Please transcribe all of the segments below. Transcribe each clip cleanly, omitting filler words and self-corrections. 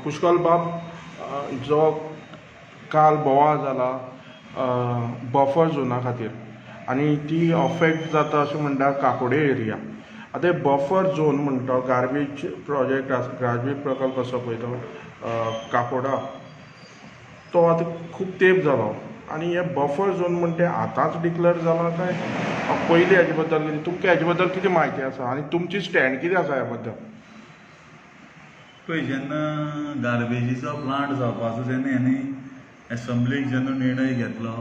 पुष्कल बाब, जो काल बोवाळ जाला बफर झोना खातीर आनी ती अफेक्ट जाता अशें म्हणटा काकोडे एरिया. आतां बफर झोन म्हणटा, गार्बेज प्रोजेक्ट आसा, गार्बेज प्रकल्प आसा पळय तो काकोडा, तो आतां खूब तेंप जालो आनी हे बफर झोन म्हणटा ते आतांच डिक्लेर जाला काय पयलीं? हेजे बद्दल कितें तुमकां, हेजे बद्दल कितें म्हायती आसा आनी तुमची स्टँड कितें आसा ह्या बद्दल? पळय, जेन्ना गार्बेजीचो प्लांट जावपाचो जेन्ना हेणी एसेंब्लीक जेन्ना निर्णय घेतलो,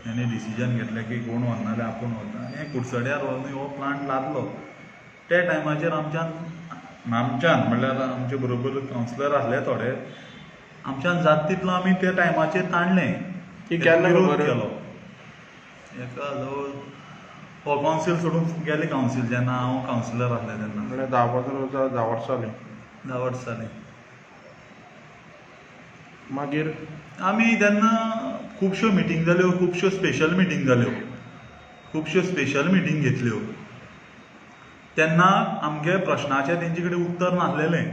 हेणी डिसिजन घेतलें की कोण व्हरना जाल्यार आपूण व्हरता, हें कुडचड्यार व्हरून हो प्लांट लादलो. त्या टायमाचेर आमच्यान म्हणल्यार आमचे बरोबर कावन्सिलर आसले थोडे, आमच्यान जाता तितलो आमी त्या टायमाचेर ताणलें. ती केन्ना विरोध खबर? केलो एका जवळ हो कावन्सील सोडून गेले कावन्सील, जेन्ना हांव कावन्सिलर आसलें तेन्ना. म्हणल्यार 10-15 वर्सां, 10 वर्सां जालीं. 10 वर्सां जालीं. मागीर? आमी तेन्ना खुबश्यो मिटींग जाल्यो, खुबश्यो स्पेशल मिटींग जाल्यो, खुबश्यो स्पेशल मिटींग घेतल्यो. तेन्ना आमगे प्रश्नाचें तेंचे कडेन उत्तर नासलेलें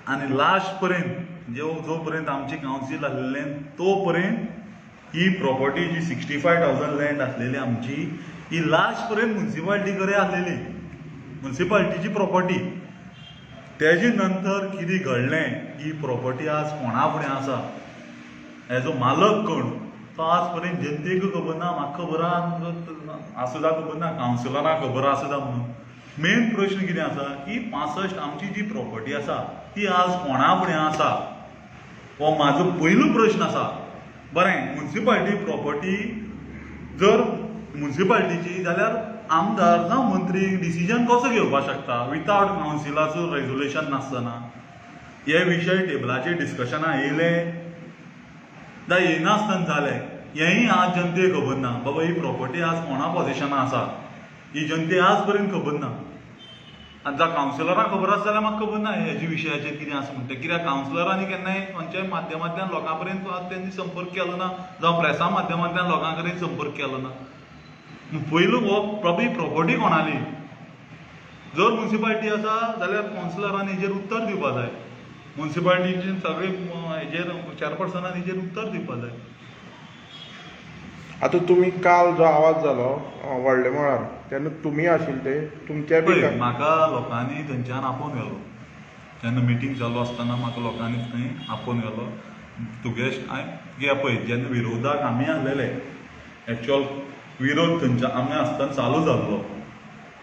आनी लास्ट पर्यंत जो पर्यंत आमची कावन्सील आसलेलें तो पर्यंत ही प्रॉपर्टी जी 65,000 लँड आसलेली आमची, ही लास्ट पर्यंत मुन्सिपाल्टी कडेन आसलेली, मुन्सिपाल्टीची प्रॉपर्टी. तेजे नंतर कितें घडलें, ही प्रॉपर्टी आज कोणा फुडें आसा, हेजो मालक कोण तो आज पर्यंत जनतेक खबर ना. म्हाका खबर आसा जावं खबर ना, कावन्सिलरांक खबर आसा जावं म्हणून. मेन प्रश्न कितें आसा की 65 आमची जी प्रॉपर्टी आसा ती आज कोणा फुडें आसा, हो म्हाजो पयलो प्रश्न आसा. बरें, मुन्सिपाल्टी प्रॉपर्टी जर मुन्सिपाल्टीची जाल्यार आमदार जावं मंत्री डिसिजन कसो घेवपाक शकता विथआवट कावन्सिलाचो रेजोल्युशन नासतना? हे विशय टेबलाचेर डिस्कशनां येयले जावं येयनासतना जालें, हेंय आज जनतेक खबर ना. बाबा, ही प्रॉपर्टी आज कोणा पोजिशनां आसा ही जनते आज पर्यंत खबर ना. आनी जावं कावन्सिलरांक खबर आसा जाल्यार म्हाका खबर ना हेजे विशयाचेर कितें आसा म्हणटा. कित्याक कावन्सिलरांनी केन्नाय खंयच्याय माध्यमांतल्यान लोकां पर्यंत तेंणी संपर्क केलो ना, जावं प्रेसा माध्यमांतल्यान लोकां कडेन संपर्क केलो ना. पयलो हो प्रॉपर्टी प्रॉपर्टी कोणाली? जर मुन्सिपाल्टी आसा जाल्यार कावन्सिलरांनी हेजेर उत्तर दिवपा जाय, मुन्सिपाल्टीचे सगळे हेजेर चॅरपर्सनान हेजेर उत्तर दिवपा जाय. आतां तुमी काल जो आवाज जालो व्हडले मळार तेन्ना तुमी आशिल्ले ते तुमच्या बी पळय, म्हाका लोकांनी थंयच्यान आपोवन व्हेलो. जेन्ना मिटींग चालू आसतना म्हाका लोकांनी थंय आपोवन व्हेलो. तुगे हांवें कित्याक पळय, जेन्ना विरोधाक आमी आसलेले, एक्चुअल विरोध थंयच्या आमी आसतना चालू जाल्लो,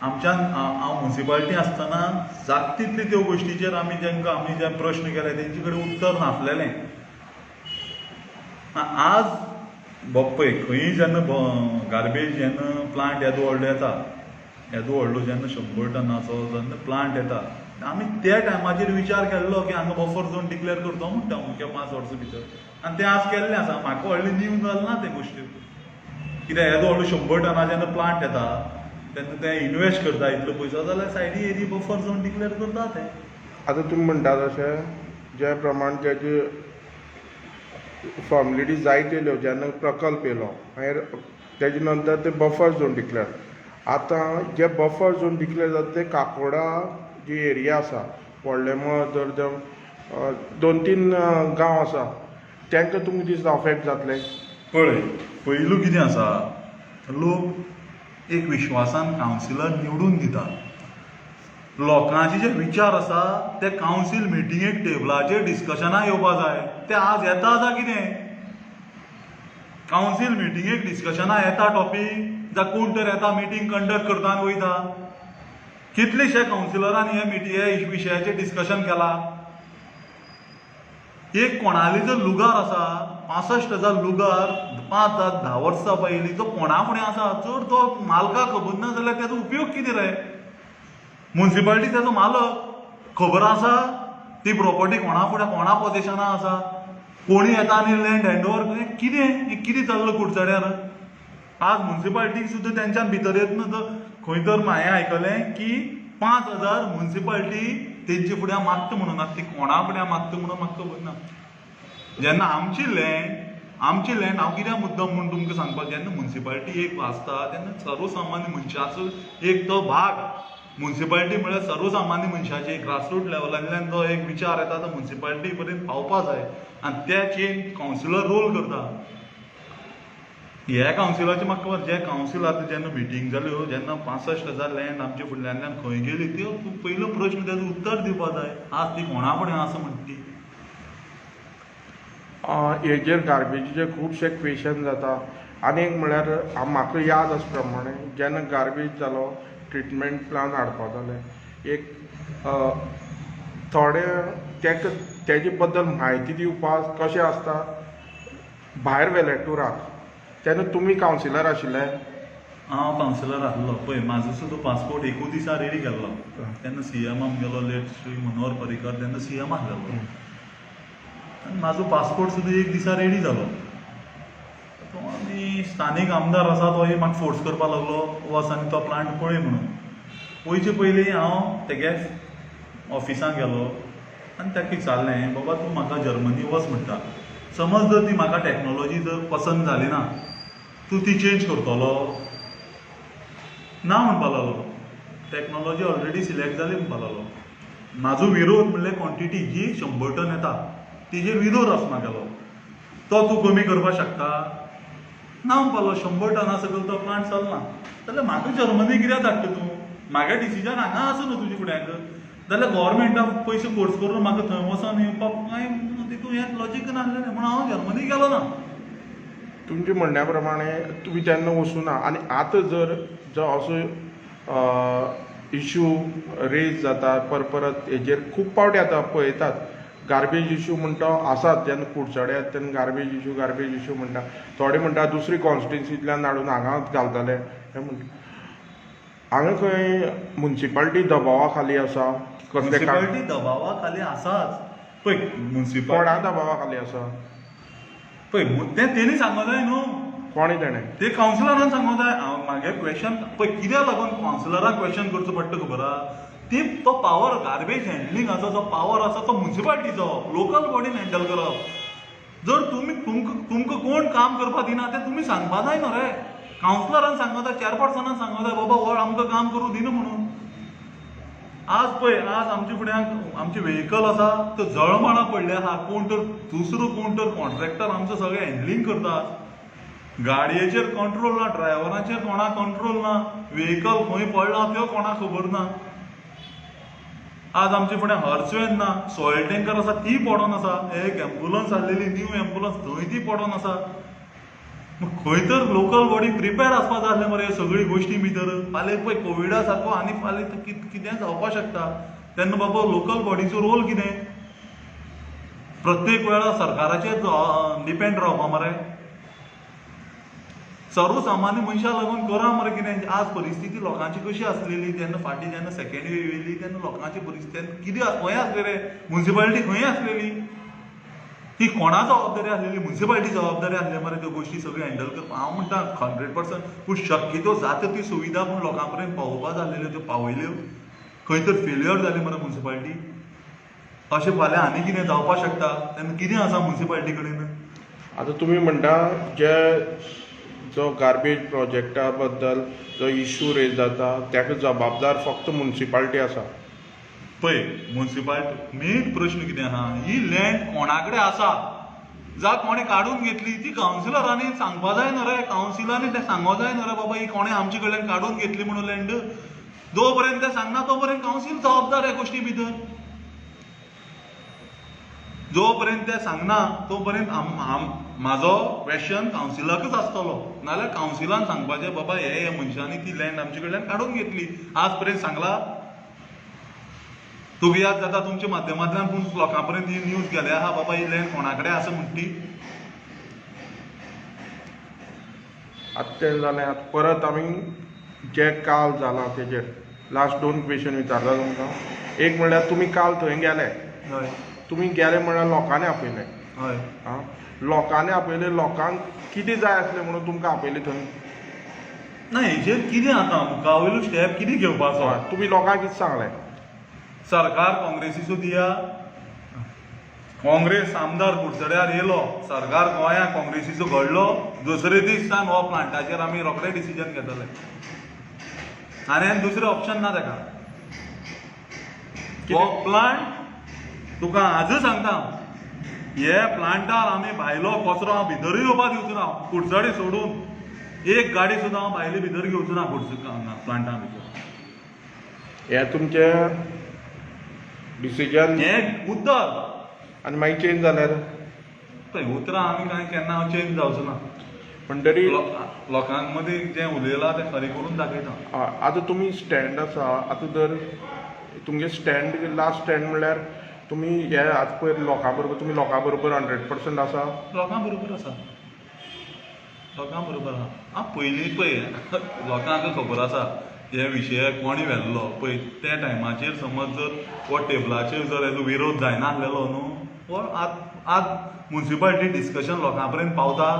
आमच्यान हांव मुन्सिपाल्टी आसतना जाता तितले त्यो गोश्टीचेर आमी तांकां आमी जे प्रश्न केले तेंचे कडेन उत्तर नासलेलें. आज पळय, खंयी जेन्ना गार्बेज जेन्ना प्लांट येदो व्हडलो येता, येदो व्हडलो जेन्ना 100 टनाचो जेन्ना प्लांट येता, आमी त्या टायमाचेर विचार केल्लो की हांगा बफर झोन डिक्लेर करतो म्हणटा अमक्या 5 वर्सां भितर, आनी तें आज केल्लें आसा. म्हाका व्हडलें न्यू जालें ना तें गोश्टी, कित्याक येदो व्हडलो 100 टनाचो जेन्ना प्लांट येता तेन्ना ते इनवेस्ट करता इतलो पयसो जाल्यार सायडी एरी बफर झोन डिक्लेर करता ते. आतां तुमी म्हणटा तशें जे प्रमाण तेजे फॉर्मेलिटी जायत येयल्यो, जेन्ना प्रकल्प येयलो मागीर तेजे नंतर ते बफर झोन डिक्लेर. आतां जे बफर झोन डिक्लेर जाता ते काकोडा जी एरिया आसा, व्हडलें मळ जर 2-3 गांव आसा, तांकां तुमकां दिसता अफेक्ट जातलें? पळय, पयलू कितें आसा, लोक एक विश्वासान कावन्सिलर निवडून दिता, लोकांचे जे विचार आसा ते कावन्सील मिटिंगेक टेबलाचेर डिस्कशनाक येवपा जाय. ते आज येता जावं कितें कावन्सील मिटिंगेक डिस्कशनाक येता टॉपीक, जावं कोण तर येता मिटींग कंडक्ट करता आनी वयता? कितलेशे कावन्सिलरांनी हे मिटी हे विशयाचेर डिस्कशन केला? एक कोणाली जर लुगार आसा, 65,000 लुगार 5 10 वर्सां पयलीं जो कोणा फुडें आसा, जर तो मालकाक खबर ना जाल्यार तेजो उपयोग कितें रे? मुन्सिपाल्टी तेजो मालक खबर आसा ती प्रॉपर्टी कोणा फुडें कोणा पोजिशनां आसा? कोणी येता आनी लँड हँड ओवर कितें हें कितें चल्लां कुडचड्यार? आज मुन्सिपाल्टीक सुद्दां तेंच्यान भितर येत ना. तर खंय तर हांवें आयकलें की 5,000 मुन्सिपाल्टी तेंचे फुडें मागता म्हणून. आतां ती कोणा फुडें मागता म्हणून म्हाका खबर ना. जेन्ना आमची लँड हांव कित्याक मुद्दम म्हूण तुमकां सांगपाक, जेन्ना मुन्सिपाल्टी एक आसता तेन्ना सर्वसामान्य मनशाचो एक तो भाग, मुन्सिपालिटी म्हळ्यार सर्वसामान्य मनशाची ग्रासरूट लेवलांतल्यान जो एक विचार येता तो मुन्सिपालिटी पर्यंत पावपा जाय आनी त्या चेन कावन्सिलर रोल करता. ह्या कावन्सिलाचे म्हाका खबर, जे कावन्सिल आतां जेन्ना मिटींग जाल्यो जेन्ना 65,000 लँड आमच्या फुडल्यांतल्यान खंय गेली त्यो पयलो प्रश्न तेजो उत्तर दिवपा जाय. आज ती कोणा फुडें आसा म्हणटा ती. हेजेर गार्बेजीचे खुबशे क्वेशन जाता. आनी एक म्हणल्यार म्हाका याद आसा प्रमाणे जेन्ना गार्बेज जालो ट्रिटमेंट प्लान हाडपा जालें एक थोडे तेका तेजे बद्दल म्हायती दिवपाक कशें आसता भायर व्हेले टुराक तेन्ना तुमी कावन्सिलर आशिल्ले? हांव कावन्सिलर आसलो. पळय म्हाजो सुद्दां पासपोर्ट एकू दिसा रेडी केल्लो. तेन्ना सीएम आमगेलो लेट श्री मनोहर पर्रीकर तेन्ना सीएम आसलेलो आनी म्हाजो पासपोर्ट सुद्दां एक दिसा रेडी जालो. तो आनी स्थानीक आमदार आसा तोय म्हाका फोर्स करपाक लागलो वच आनी तो प्लांट पळय म्हणून. वयचे पयलीं हांव तेगे ऑफिसांत गेलो आनी ताका विचारलें, बाबा तूं म्हाका जर्मनी वच म्हणटा, समज जर ती म्हाका टॅक्नोलॉजी जर पसंत जाली ना तूं ती चेंज करतलो? ना म्हणपाक लागलो. टॅक्नोलॉजी ऑलरेडी सिलेक्ट जाली म्हणपाक लागलो. म्हाजो विरोध म्हणल्यार क्वॉन्टिटी जी 100 टन येता तिजेर विरोध आसा म्हागेलो, तो तूं कमी करपाक शकता? ना म्हणपाक लागलो. 100 टना सकयल तो प्लांट चलना जाल्यार म्हाका जर्मनी कित्याक धाडटा तूं? म्हागे डिसिजन हांगा आसा न्हू तुजे फुड्यांक. जाल्यार गव्हर्मेंटाक पयशे खर्च करून म्हाका थंय वचोन येवपाक कांय तितून हें लॉजीक नासलें म्हणून हांव जर्मनी गेलो ना. तुमच्या म्हणण्या प्रमाणे तुमी तेन्ना वचूना आनी आतां जर जो असो इशू रेज जाता परत हेजेर खूब पावटी आतां पळयतात गार्बेज इशू म्हणटा आसात जेन्ना कुडचड्यार येता तेन्ना गार्बेज इशू गार्बेज इशू म्हणटा. थोडे म्हणटा दुसरी कॉन्स्टिट्युन्सींतल्यान हाडून हांगा घालतले हे म्हणटा. हांगा खंय मुन्सिपाल्टी दबावा खाली आसा? कसले मुन्सिपाल्टी दबावा खाली आसाच. पळय मुन्सिपाल्टी कोणा दबावा खाली आसा? पळय तें तेणी सांगो जाय न्हू. कोणे तेणें? ते कावन्सिलरान सांगो जाय. हांव म्हागे क्वेशन पळय कित्याक लागून कावन्सिलराक क्वेशन करचो पडटा खबर आहा? ती तो पावर गार्बेज हँडलिंगाचो जो पावर आसा तो मुन्सिपाल्टीचो, लोकल बॉडीन हँडल करप. जर तुमी तुमकां कोण काम करपाक दिना तें तुमी सांगपा जाय न्हू रे. कावन्सिलरान सांगो जाय, चेअरपर्सनान सांगो जाय बाबा हो आमकां काम करूं दिना म्हणून. आज पळय आज आमच्या फुड्याक आमचें व्हेकल आसा तो जळमाळा पडले आहा. कोण तर दुसरो कोण तर कॉन्ट्रॅक्टर आमचो सगळें हँडलींग करता. गाडयेचेर कंट्रोल ना, ड्रायव्हराचेर कोणाक कंट्रोल ना, व्हेकल खंय पडलां त्यो कोणाक खबर ना. आज आमचे फुडें हर्स व्हॅन ना, सॉयल टँकर आसा ती पडोन आसा, एक एम्बुलन्स आसलेली न्यू एम्बुलन्स थंय ती पडोन आसा. मग खंय तर लोकल बॉडी प्रिपेर्ड आसपा जाय आसलें मरे ह्यो सगळी गोश्टी भितर. फाल्यां पळय कोविडा सारको आनी फाल्यां कितें जावपाक शकता तेन्ना बाबा लोकल बॉडीचो रोल कितें? प्रत्येक वेळा सरकाराचेर डिपेंड रावपा मरे. सर्वसामान्य मनशाक लागून करा मरे कितें. आज परिस्थिती लोकांची कशी आसलेली तेन्ना फाटीं जेन्ना सेकेंड वेव येयली तेन्ना लोकांची परिस्थिती कितें खंय आसली रे? मुन्सिपालिटी खंय आसलेली? ती कोणा जबाबदारी आसलेली? मुन्सिपालिटी जबाबदारी आसली मरे त्यो गोश्टी सगळ्यो हँडल करपाक. हांव म्हणटा 100% पूण शक्यतो जाता ती सुविधा पूण लोकां पर्यंत पावोवपा जाय आसलेल्यो त्यो पावयल्यो. खंय तर फेल्युअर जाली मरे मुन्सिपालिटी. अशें फाल्यां आनी कितें जावपाक शकता तेन्ना कितें आसा मुन्सिपालिटी कडेन? आतां तुमी म्हणटा जे जो गार्बेज प्रोजेक्टा बद्दल जो इशू रेज जाता ताका जबाबदार फक्त मुन्सिपालिटी आसा. पळय मुन्सिपालिटी मेन प्रश्न कितें आहा, ही लँड कोणा कडेन आसा जा कोणें काडून घेतली ती कावन्सिलरांनी सांगपा जाय न्हू रे. कावन्सिलांनी तें सांगो जाय न्हू रे बाबा ही कोणें आमचे कडल्यान काडून घेतली म्हणून लँड. जो पर्यंत तें सांगना तो पर्यंत कावन्सील जबाबदार ह्या गोश्टी भितर. जो पर्यंत तें सांगना तो पर्यंत म्हाजो क्वेशन कावन्सिलाकच आसतलो. नाजाल्यार कावन्सिलान सांगपाचें बाबा हे हे मनशांनी ती लँड आमचे कडल्यान काडून घेतली आज पर्यंत सांगला. तुका याद जाता तुमच्या माध्यमांतल्यान पूण लोकां पर्यंत ही न्यूज गेल्या आहा बाबा ही लँड कोणा कडेन आसा म्हणटी ती. आतां तें जालें. आतां परत आमी जे काल जाला तेजेर लास्ट 2 क्वेशन विचारता तुमकां. एक म्हणल्यार तुमी काल थंय गेले, हय, तुमी गेले म्हणल्यार लोकांनी आपयलें. हय, आं, लोकांनी आपयलें, लोकांक कितें जाय आसलें म्हणून तुमकां आपयलें थंय? ना हेजेर कितें आतां मुखा वयलो स्टेप कितें घेवपाचो? तुमी लोकांक कितें सांगलें? सरकार काँग्रेसीचो दिया, काँग्रेस आमदार कुडचड्यार येयलो, सरकार गोंयांत काँग्रेसीचो घडलो, दुसरे दीस सावन हो प्लांटाचेर आमी रोखडे डिसिजन घेतले आनी दुसरें ऑप्शन ना ताका. हो प्लांट तुका आजच सांगता, हे प्लांटार आमी भायलो कचरो हांव भितरूय येवपा दिवचो ना. कुडचडे सोडून एक गाडी सुद्दां हांव भायली भितर घेवचो ना कुडचडे हांगा प्लांटा भितर. हे तुमचे डिसिजन? हें उतर. आनी मागीर चेंज जाल्यार? पळय, उतरां आमी कांय केन्ना चेंज जावचो ना. म्हणटरी लोकांक मदीं जें उलयलां तें खरें करून दाखयता. आतां तुमी स्टँड आसा, आतां जर तुमगे स्टँड, लास्ट स्टँड म्हणल्यार तुमी हे आतां पयर लोकां बरोबर, तुमी लोकां बरोबर 100% आसा? लोकां बरोबर आसा, लोकां बरोबर आहा. आं, पयलीं पळय, लोकांक खबर आसा हे विशयाक कोणी व्हेल्लो. पळय, त्या टायमाचेर समज जर हो टेबलाचेर जर हेजो विरोध जायनासलेलो न्हू, हो आज मुन्सिपालिटी डिस्कशन लोकां पर्यंत पावता?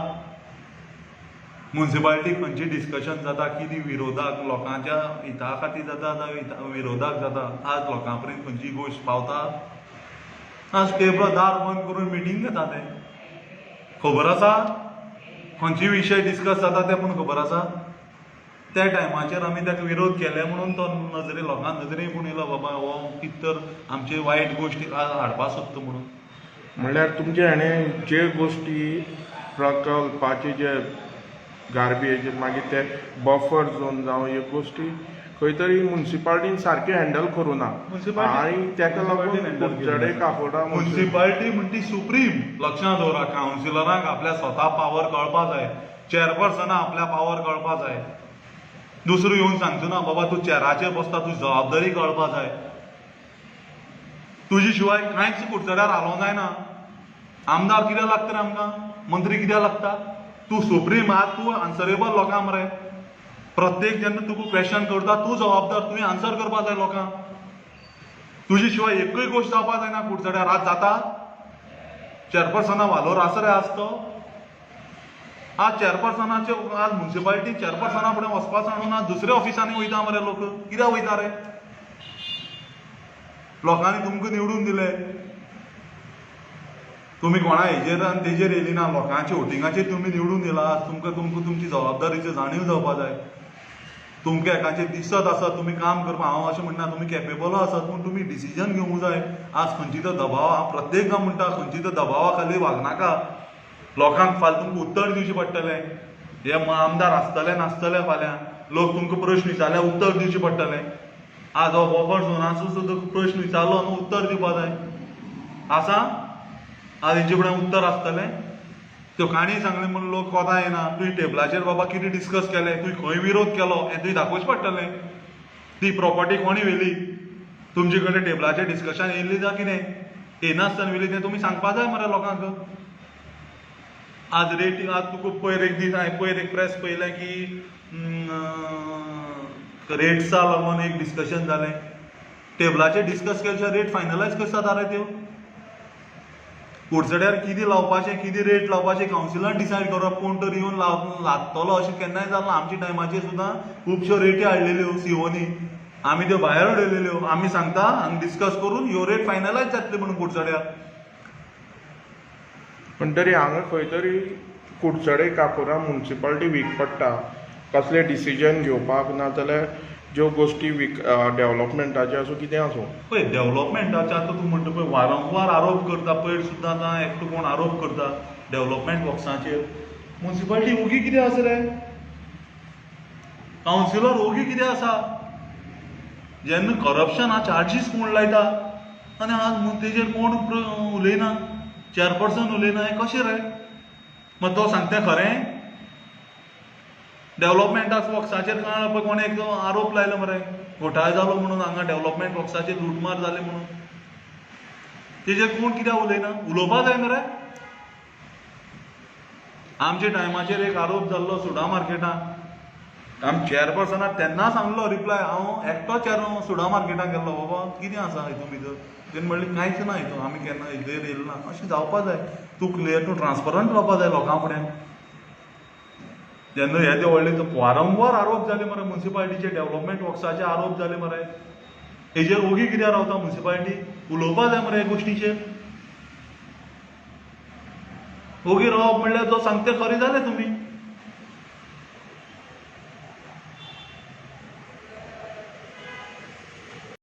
मुन्सिपालिटी खंयची डिस्कशन जाता, कितें विरोधाक लोकांच्या हिता खातीर जाता जावं विरोधाक जाता, आज लोकां पर्यंत खंयची गोश्ट पावता? आज टेबल दार बंद करून मिटींग घेता ते खबर आसा? खंयचे विशय डिस्कस जाता ते पूण खबर आसा? त्या टायमाचेर आमी ताका विरोध केले म्हणून तो नजरे लोकां नजरे पूण येयलो, बाबा हो कितें तर आमचे वायट गोश्टी हाडपा सोदता म्हणून. म्हणल्यार तुमचे हाणें जे गोश्टी प्रकल्पाचे जे गार्बेज, मागीर ते बफर झोन जावं, ह्यो गोश्टी खंय तरी मुन्सिपालिटीन सारकें हँडल करूं ना आनी ताका लागून कुडचडे काकोडा मुन्सिपालिटी म्हणटी सुप्रीम. लक्षांत दवरा, कावन्सिलरांक आपल्या स्वता पावर कळपा जाय, चेअरपर्सनाक आपल्या पावर कळपा जाय. दुसरो येवन सांगचो ना, बाबा तूं चेराचेर बसता, तुजी जबाबदारी कळपा जाय. तुजे शिवाय कांयच कुडचड्यार हालोवंक जायना. आमदार कित्याक लागता रे आमकां? मंत्री कित्याक लागता? तूं सुप्रीम आहा, तूं आन्सरेबल लोकांक मरे. प्रत्येक जेन्ना तुका क्वेश्चन करता, तूं जबाबदार, तुवें आन्सर करपा जाय लोकांक. तुजे शिवाय एकूय गोश्ट जावपा जायना कुडचड्यार. आज जाता? चेअरपर्सना वालोर आसा रे आज तो? आज चेअरपर्सनाचे, आज मुन्सिपालिटी चेअरपर्सना फुडें वचपा सांगून आज दुसऱ्या ऑफिसांनी वयता मरे लोक. कित्याक वयता रे? लोकांनी तुमकां निवडून दिले, तुमी कोणा हेजेर आनी तेजेर येयली ना, लोकांच्या वोटिंगाचेर तुमी निवडून दिला. आज तुमकां तुमची जबाबदारीची जाणीव जावपा जाय. तुमकां एकाचेर दिसत आसा तुमी काम करपा, हांव अशें म्हणना तुमी केपेबल आसात, पूण तुमी डिसिजन घेवंक जाय. आज खंयची तर दबावा, हांव प्रत्येक म्हणटा, खंयची तर दबावा खाली वागनाका. लोकांक फाल्यां तुमकां उत्तर दिवचें पडटलें. हे आमदार आसतले नासतले फाल्यां, लोक तुमकां प्रश्न विचारल्यार उत्तर दिवचें पडटलें. आज हो बफर झोनाचो सुद्दां प्रश्न विचारलो न्हू, उत्तर दिवपा जाय. आसा आज हेंचे फुडें उत्तर आसतलें? त्यो काणी सांगली म्हणून लोक कोता येना. तुवें टेबलाचेर बाबा कितें डिस्कस केलें, तुवें खंय विरोध केलो हें तुवें दाखोवचें पडटलें. ती प्रोपर्टी कोणी व्हेली, तुमचे कडेन टेबलाचेर डिस्कशन येयल्ली जावं कितें येनासतना व्हेली तें तुमी सांगपा जाय मरे लोकांक. आज रेटी, आज तुका पयर एक दीस हांवें पयर एक प्रेस पळयलें की रेट्सा लागून एक डिस्कशन जालें. टेबलाचेर डिस्कस केल्या रेट फायनलायज कशें जाता रे त्यो? कुडचड्यार कितें लावपाचें, कितें रेट लावपाचें कावन्सिलान डिसायड करप. कोण तर येवन लादतलो अशें केन्नाय जालें ना. आमच्या टायमाचेर सुद्दां खुबश्यो रेटी हाडलेल्यो सीओनी, आमी त्यो भायर उडयलेल्यो. आमी सांगता हांगा डिस्कस करून ह्यो रेट फायनलायज जातली म्हणून कुडचड्यार. पण तरी हांगा खंय तरी कुडचडे काकोरा मुन्सिपालिटी वीक पडटा कसले डिसिजन घेवपाक, नाजाल्यार ज्यो गोश्टी वीक डेवलपमेंटाच्यो आसूं, कितें आसूं. पळय, डेवलपमेंटाचे आतां तूं म्हणटा पळय, वारंवार आरोप करता. पयर सुद्दां आतां एकटो कोण आरोप करता डेवलपमेंट वर्क्साचेर. मुन्सिपालिटी ओगी कितें आसा रे? कावन्सिलर ओगी कितें आसा? जेन्ना करप्शन चार्जीस कोण लायता आनी आज तेजेर कोण उलयना, चेअरपर्सन उलयना, हें कशें रे? मागीर तो सांगता खरें? डेवलपमेंटाक वर्क्साचेर कांय पळय कोणें एक आरोप लायलो मरे, घोटाळो जालो म्हणून हांगा डेवलपमेंट वर्क्साचेर लुटमार जाली म्हणून. तेजेर कोण कित्याक उलयना? उलोवपा जाय मरे. आमच्या टायमाचेर एक आरोप जाल्लो सुडा मार्केटान. आम चेअरपर्सनाक तेन्ना सांगलो रिप्लाय, हांव एकटो चेअर सुडा मार्केटान गेल्लो, बाबा कितें आसा हितून भितर? तेणें म्हणलें कांयच ना हितून, आमी केन्ना हेजेर येयले ना. अशें जावपा जाय. तूं क्लियर, तूं ट्रान्सपरंट रावपा जाय लोकां फुडें. जेन्ना हे ते व्हडले वारंवार आरोप जाले मरे, मुन्सिपालिटीचे डेवलपमेंट वर्क्साचे आरोप जाले मरे, हेजेर ओगी कित्याक रावता मुन्सिपालिटी? उलोवपा जाय मरे ह्या गोश्टीचेर. ओगी रावप म्हणल्यार जो सांगता खरें जालें तुमी.